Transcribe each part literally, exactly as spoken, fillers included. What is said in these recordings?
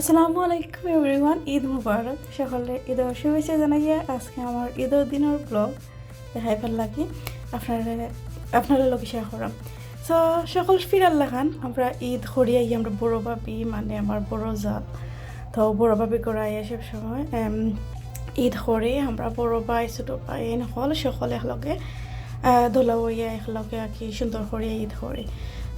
আসসালামু আলাইকুম এভরিওয়ান, ঈদ মুবারক। সকলরে ঈদর শুভেচ্ছা জানাইয়া আজকে আমার ঈদর দিনর ব্লগ দেখাইবার লাগি আপনারা, আপনারার লগে শেয়ার করাম। তো সকল ফিরার লাখান আমরা ঈদ করি আই, আমরা বড় ভাবি, মানে আমার বড় জাল, তো বড় ভাবি করা আই সব সময়, এম, ঈদ করি আমরা বড় ভাই, ছোট ভাই, এন হকল সকল একলগে, আহ, দোলা হইয়া একলগে আর কি সুন্দর করি ঈদ করি।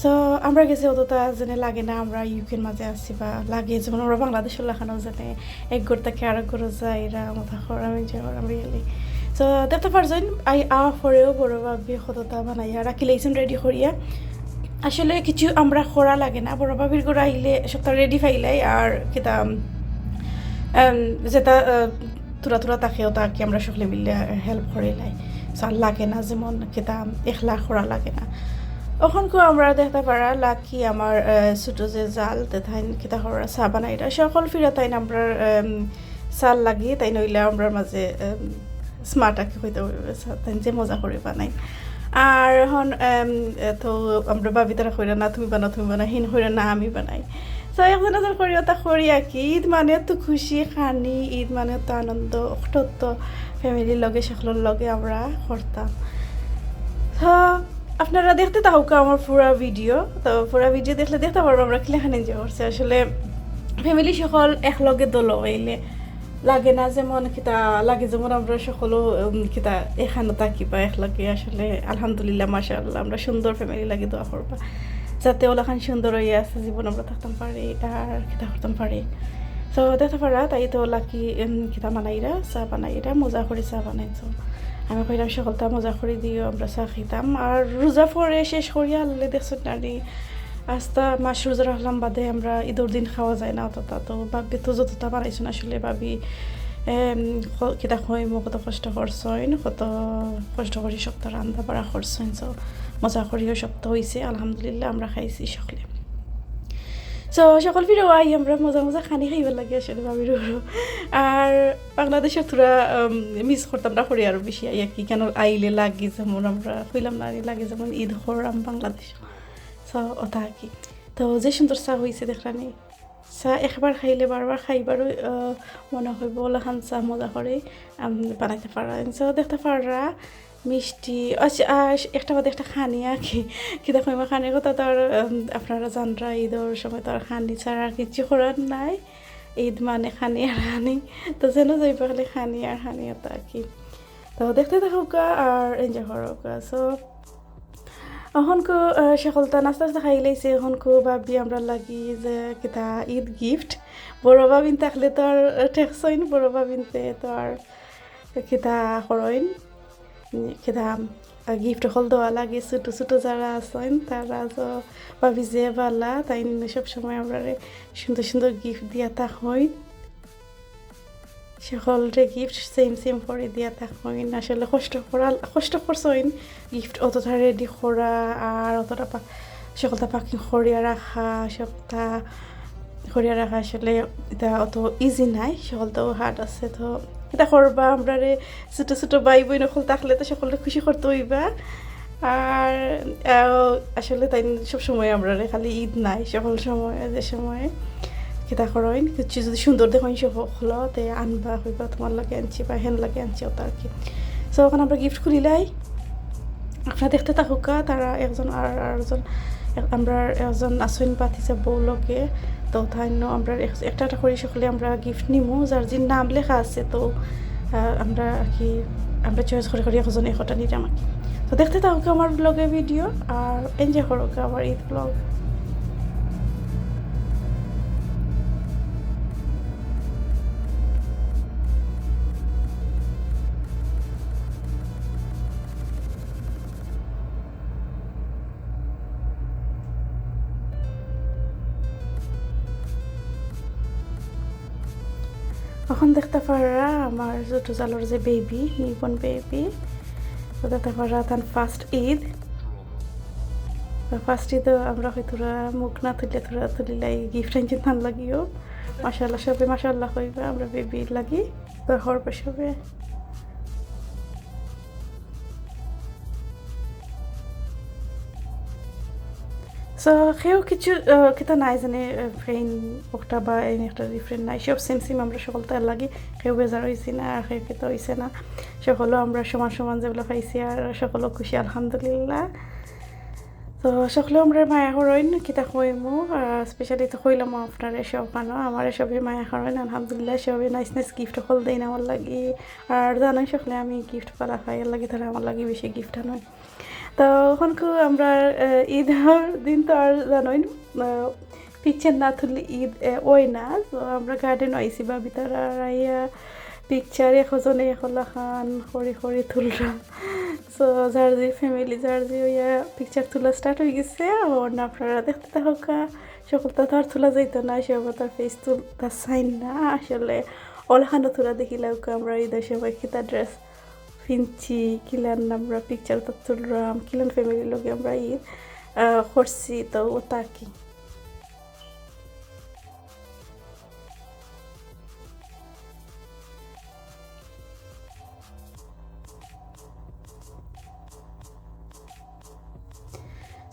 তো আমরা গেছি অতটা যেন লাগে না, আমরা ইউকের মাঝে আছি বা লাগে যেমন আমরা বাংলাদেশর লাখানো যেন এক ঘর থাকি আরেক ঘর যাই, এরা মতো করাম, এনজয় করাম রিয়েলি। তো দেখতে পারছেন, আই আওয়ার পরেও বড় ভাবি কতটা বানাইয়া রাখি লাইছেন রেডি করিয়া। আসলে কিছু আমরা করা লাগে না, বড় ভাবির ঘর আইলে সবটা রেডি পাইলাই, আর কিতা, উম, যেটা, আহ, থুড়া থুড়া থাকে, ওটা কি আমরা সকলে মিলে হেল্প করিলাই। So, আর লাগে না, যেমন কিতা একলা করা লাগে না। অখন কো আমরা দেখতে পারা লাকি আমার, আহ, ছোট যে জাল, তে তাইন কিতা করা চা বানাইরা। সকল ফিরা তাইন আমরা, উম, চার লাগি, তাই নইলে আমরার মাঝে, উম, স্মার্ট আর কি কইতে হইবে, সা-, তাই যে মজা করি বানাই। আর এখন, উম, এ, তো আমরা ভাবি তারা কইরা না, "তুমি বানাও, তুমি বানাও", হিন কইরা না, "আমি বানাই।" So, একজন একজন করি ওটা করি আর কি। ঈদ মানে তো খুশি, খানি, ঈদ মানে তো আনন্দ, অত তো ফ্যামিলির লগে, সকলের লগে আমরা করতাম। তো আপনারা দেখতে থাকুক আমার পুরা ভিডিও। তো পুরা ভিডিও দেখলে দেখতে পারবো আমরা কিলাখান এনজয় করছি। আসলে ফ্যামিলি সকল একলগে দল হইলে লাগে না, যেমন কিতা লাগে, যেমন আমরা সকল, উম, কিতা এখানো থাকি বা একলগে। আসলে আলহামদুলিল্লাহ, মাশাআল্লাহ, আমরা সুন্দর ফ্যামিলি লাগি দোয়া করবা, যাতে ওলাখান সুন্দর হইয়া আছে জীবন আমরা থাকতাম পারি আর কিতা করতাম পারি। তো দেখতে পারা তাই তো লাকি, উম, কিতা বানাইরা, চা বানাইরা, মজা করি চা বানাইছো। আমি কইলাম সকলতা মজা করি দিও, আমরা চা খাইতাম। আর রোজা পরে শেষ করিয়া আনলে দেখছো নানি, আস্তা মাস রোজা রাখলাম বাদে আমরা ঈদর দিন খাওয়া যায় না অতটা। তো ভাবি তো যতটা বানাইছইন আসলে ভাবি, এম, ক-, কিতা কইমু, কত কষ্ট করছইন, কত কষ্ট করি সবটা রান্দা বাড়া করছইন। So, মজা করিও সবটা হইছে, আলহামদুলিল্লাহ, আমরা খাইছি সকলে। So, সকল ফিরেও আই আমরা মজা মজা খানি খাইবার লাগি আসলে ভাবির ঘরো। আর বাংলাদেশর থুড়া, উম, মিস করতাম না করি আরো বেশি আই আর কি, কেন আইলে লাগে যেমন আমরা কইলাম না, লাগে যেমন ঈদ করাম বাংলাদেশ। So, ওটা আর কি। তো যে সুন্দর চা হইছে দেখরানি, চা একবার খাইলে বারবার খাইবারও, আহ, মনে হইব, ওলাখান চা মজা করে, আম, বানাইতে পারা। So, দেখতে পাররা মিষ্টি, আচ্ছা, আর একটা বাদে একটা খানি আর কি। কিতা কইমু, খানির কথা তো আর, উম, আপনারা জানরা, ঈদর সময় তো আর খানি ছাড়া আর কিচ্ছু করার নাই। ঈদ মানে খানি আর খানি, তো যেন যাইবা খালি খানি আর খানি, ওটা আর কি। তো দেখতে থাকুকা আর এনজয় করুকা। So, অখনকু, আহ, সকলতা নাস্তা টাস্তা খাই লাইছে, অখনকু ভাবি আমরা লাগি যে কিতা ঈদ গিফট। বড় ভাবিন থাকলে তো আর ঠেকছইন, বড় ভাবিনতে তো আর কিতা করইন, উম, কিতা, আহ, গিফট হকল দেওয়া লাগে, ছোট ছোট যারা আছইন তারা তো ভাবি যে বালা, তাইন সব সময় আমরারে সুন্দর সুন্দর গিফট দিয়া থাকইন। সকলরে গিফট সেম সেম করে দিয়া থাকইন। আসলে কষ্ট করা, কষ্ট করছইন গিফট অতটা রেডি করা আর অতটা পা-, সকলতা প্যাকিং করিয়া রাখা, সবটা করিয়া রাখা আসলে এটা অত ইজি নাই, সকলতাও হার্ড আছে। তো কিতা করবা, আমরারে ছোট ছোট ভাই বইন হকল থাকলে তো সকলরে খুশি করতে হইবা। আর, আহ, আসলে তাইন সব সময় আমরারে খালি ঈদ নাই, সকল সময়, যে সময় কিতা করইন, কিছু যদি সুন্দর দেখইন সকল, তে আনবা, কইবা, "তোমার লাগি আনছি" বা "হেন লাগি আনছি", ওটা আর কি। So, অখন আমরা গিফট খুলিলাই, আপনারা দেখতে থাকুকা। তারা একজন আর, আর একজন, এক-, আমরার একজন আছইন ভাতিজা বউ লগে, তো তাইনও আমরার এক-, একটা একটা করি সকলে আমরা গিফট নিমু, যার যে নাম লেখা আছে। তো, আহ, আমরা আর কি, আমরা চয়েস করি করি একজনে একটা নিতাম আর কি। তো দেখতে থাকুকা আমার ব্লগে ভিডিও আর এনজয় করুকা আমার ঈদ ব্লগ। অখন দেখতে পাররা আমার ছোট জালর যে বেবি, নিউবর্ন বেবি, তো দেখতে পাররা তান ফার্স্ট ঈদ। তো ফার্স্ট ঈদ আমরা হয়তো থুড়া মুখ না তুললে থুড়া তুলিলাই, গিফট আনছি তান লাগিও। মাশাআল্লাহ, সবে মাশাআল্লাহ কইবা আমরা বেবির লাগি। তো হরবে সবে। তো কেউ কিছু, আহ, কিতা নাই জানি, আহ, ফেইন একটা বা এন একটা ডিফারেন্ট নাই, সব সেম সেম আমরা সকল। তার লাগি কেউ বেজার অইছি না, আর কেউ কিতা অইছে না। সকলও আমরা সমান সমান যেগুলা পাইছি, আর সকলও খুশি, আলহামদুলিল্লাহ। তো সকলে আমরা মায়া করইন, কিতা কইমু, আহ, স্পেশালি তো কইলাম আপনারে সব কানো, আমারে সবে মায়া করইন, আলহামদুলিল্লাহ। সবে নাইস নাইস গিফট হকল দেইন আমার লাগি, আর জানোই সকলে আমি গিফট ভালা পাই, এর লাগি তারা আমার লাগি বেশি গিফট আনইন। তো অখনকু আমরা, আহ, ঈদর দিন তো আর জানোইন, আহ, পিকচার না তুললে ঈদ, আহ, অয় না। তো আমরা গার্ডেন আইছি বা ভিতরে আইয়া পিকচার একজনে একলাখান করি করি তুলরা। তো যার যে ফ্যামিলি, যার যে অইয়া পিকচার তোলা স্টার্ট অই গেছে। আর আপনারা দেখতে থাকুকা, সকলতা তো আর তোলা যাইতো না, সে অবতার ফেস তুলতা চাইন না আসলে। অলাখানো তোলা দেখিলাউকা আমরা ঈদর সময় কিতা ড্রেস ফিনছি, কিলান আমরা পিকচার তো তুলরাম, কিলান ফ্যামিলির লগে আমরা ঈদ, আহ, করছি, তো ওটা কি।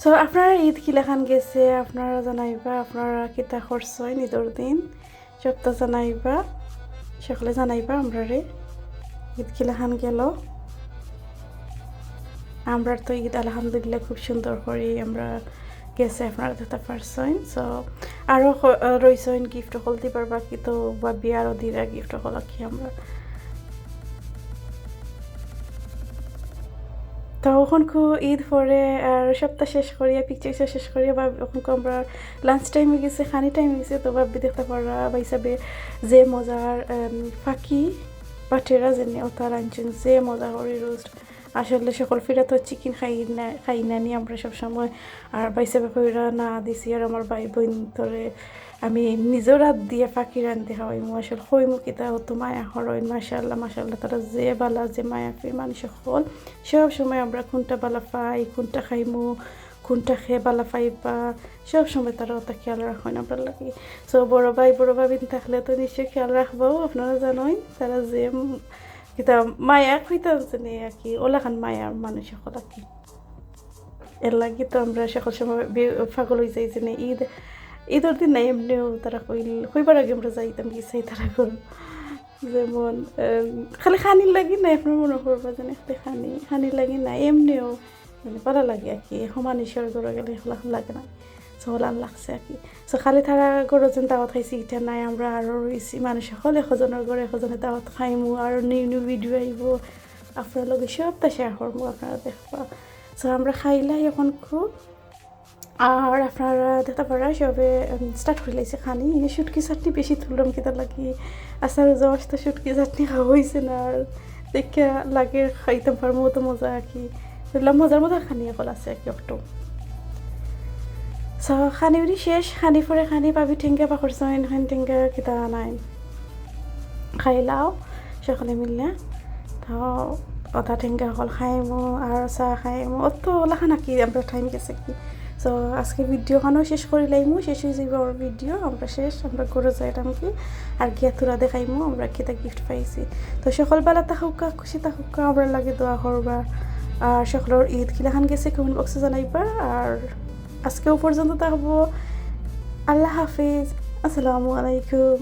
So, আপনারা ঈদ কিলাখান গেছে, আপনারা জানাইবা, আপনারা কিতা করছইন ঈদর দিন, সবটা জানাইবা, সকলে জানাইবা আমরারে ঈদ কিলাখান গেল। আমরার তো ঈদ আলহামদুলিল্লাহ খুব সুন্দর করি আমরা গেছে, আপনারা দেখতা পারছইন। So, আরো হ-, আহ, রইছইন গিফট হকল দিবার বাকি, তো ভাবি আরো দিরা গিফট হকল কি আমরা। তো অখনকু ঈদ পরে আর সবটা শেষ করিয়া, পিকচার শেষ করিয়া, বা অখনকু আমরা লাঞ্চ টাইম অই গেছে, খানি টাইম অই গেছে, তো ভাবি দেখতা পাররা বা হিসাবে যে মজার, আম, ফাকি বাটেরা যেনে ওটা রাঁধছইন, যে মজা করি রোস্ট। আসলে সকল ফিরা তো চিকেন খাই না, খাই না নি আমরা সব সময়। আর বা হিসাবে কইরা না দিছি, আর আমার ভাই বইন তোরে আমি নিজর আত দিয়া ফাকি রান্ধি খাওয়াইমু। আসলে কইমু কিতা, অত মায়া করইন, মাশাআল্লাহ, মাশাআল্লাহ। তারা যে বালা, যে মায়াফি মানুষ সকল, সব সময় আমরা কোনটা বালা পাই, কোনটা খাইমু, কোনটা খেয়ে বালা পাইবা, সব সময় তারা ওটা খেয়াল রাখইন আমরার লাগি। So, বড় ভাই, বড় ভাবিন থাকলে তো নিশ্চয় খেয়াল রাখবাউ, আপনারা জানোইন। তারা যে, উম, কিতা মায়া কইতাম জানি আর কি, ওলাখান মায়ার মানুষ সকল আর কি। এর লাগি তো আমরা সকল সময় বে-, পাগল অই যাই যে না, ঈদ, ঈদর দিন নাই, এমনেও তারা কইল, কইবার আগে আমরা যাইতাম কি চাই তারা করো। যেমন, এম, খালি খানির লাগি না, আপনারা মনো করবা যে না, খালি খানি, খানির লাগি না, এমনেও মানে বালা লাগে আর কি। সমান ঈশ্বর ঘরো গেলে হলাখান লাগে না, সো হলান লাগছে আর কি। So, খালি তারা ঘরো যেন দাওয়াত খাইছি, ইটা নাই, আমরা আরো রইছি, মানুষ হকল একজনর ঘরো একজনে দাওয়াত খাইমু, আরো নিউ নিউ ভিডিও আইবো, আপনার লগে সবটা শেয়ার করমু, আপনারা দেখবা। So, আমরা খাইলাই অখনকু, আর আপনারা দেখতা পাররা সবে, উম, স্টার্ট করি লাইছে খানি। ইনে শুটকি চাটনি বেশি তুললাম কিতা লাগি, আচার রোজা মাস তো শুটকি চাটনি খাওয়া অইছে না, আর দেখে লাগে খাইতাম পারমু, অত মজা আর কি। বুঝলাম, মজার মজার খানি হকল আছে আর কি একটু। So, খানি উনি শেষ, খানি পরে খানি পাবি ঠেঙ্গা পাকড়ছইন, খানি ঠেঙ্গা কিতা নাই। খাইলাও সকলে মিললে। তো, অতা ঠেঙ্গা হকল খাইমু, আর চা খাইমু, অত ওলাখান আর কি আমরা টাইম গেছে কি। So, আজকে ভিডিও খানো শেষ করি লাইমু, শেষ অই যাইবো আমার ভিডিও, আমরা শেষ, আমরা ঘরো যাইতাম কি, আর গিয়া থুড়া দেখাইমু আমরা কিতা গিফট পাইছি। তো সকল বালা থাকুক্কা, খুশি থাকুক্কা, আমরার লাগি দোয়া করবা, আর সকলর ঈদ কিলাখান গেছে কমেন্ট বক্সে জানাইবা, আর আজকে অউ পর্যন্ত থাকবো। আল্লাহ হাফিজ, আসসালামু আলাইকুম।